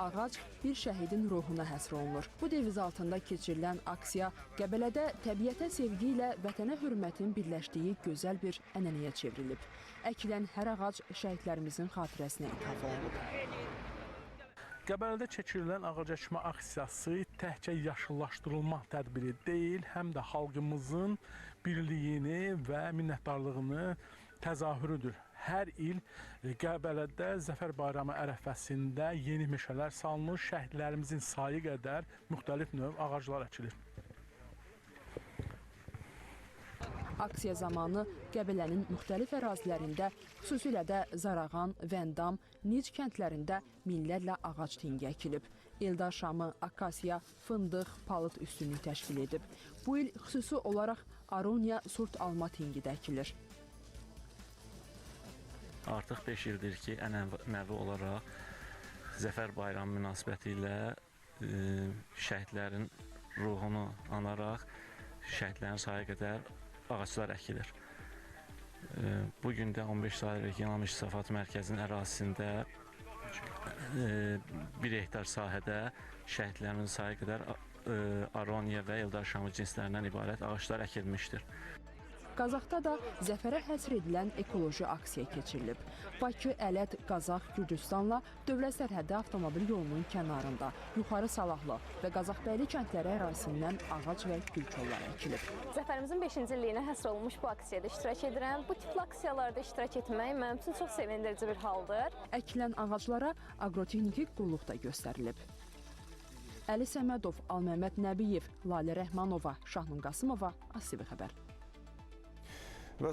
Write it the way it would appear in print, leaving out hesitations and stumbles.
ağac bir şəhidin ruhuna həsr olunur. Bu deviz altında keçirilən aksiya Qəbələdə təbiətə sevgi ilə vətənə hörmətin birləşdiyi gözəl bir ənənəyə çevrilib. Əkilən hər ağac şəhidlərimizin xatirəsinə ithaf olunub. Qəbələdə keçirilən ağac əkmə aksiyası təkcə yaşıllaşdırılma tədbiri deyil, həm də xalqımızın birliyini və minnətdarlığını təzahürüdür. Hər il Qəbələdə Zəfər Bayramı ərəfəsində yeni meşələr salınır, şəhidlərimizin sayı qədər müxtəlif növ ağaclar əkilir. Aksiya zamanı Qəbələnin müxtəlif ərazilərində, xüsusilə də Zarağan, Vəndam, Nic kəndlərində minlərlə ağac tingi əkilib. Eldar şamı, akasiya, fındıq, palıd üstünlük təşkil edib. Bu il xüsusi olaraq aroniya surt alma tingi də əkilir. Artıq 5 ildir ki, ənənəvi olaraq Zəfər Bayramı münasibəti ilə şəhidlərin ruhunu anaraq şəhidlərin sayı qədər ağaclar əkilir. Bu gün də 15 saylı Regional Müstəsafat Mərkəzinin ərazisində 1 hektar sahədə şəhidlərin sayı qədər aroniya və eldar şamı cinslərindən ibarət ağaclar əkilmişdir. Qazaxda da zəfərə həsr edilən ekoloji aksiya keçirilib. Bakı, Ələt, Qazax, Gürcüstanla dövlət sərhədi avtomobil yolunun kənarında Yuxarı Salahlı və Qazaxbəyli kəndləri ərazisindən ağac və gül kolları əkilib. Zəfərimizin 5-ci illiyinə həsr olunmuş bu aksiyada iştirak edirəm. Bu tipli aksiyalarda iştirak etmək mənim üçün çox sevindirici bir haldır. Əkilən ağaclara aqrotexniki qulluq da göstərilib. Əli Səmədov, Alməmməd Nəbiyev, Lalə Rəhmanova, Şahnun Qasımova, ASTV xəbər. Və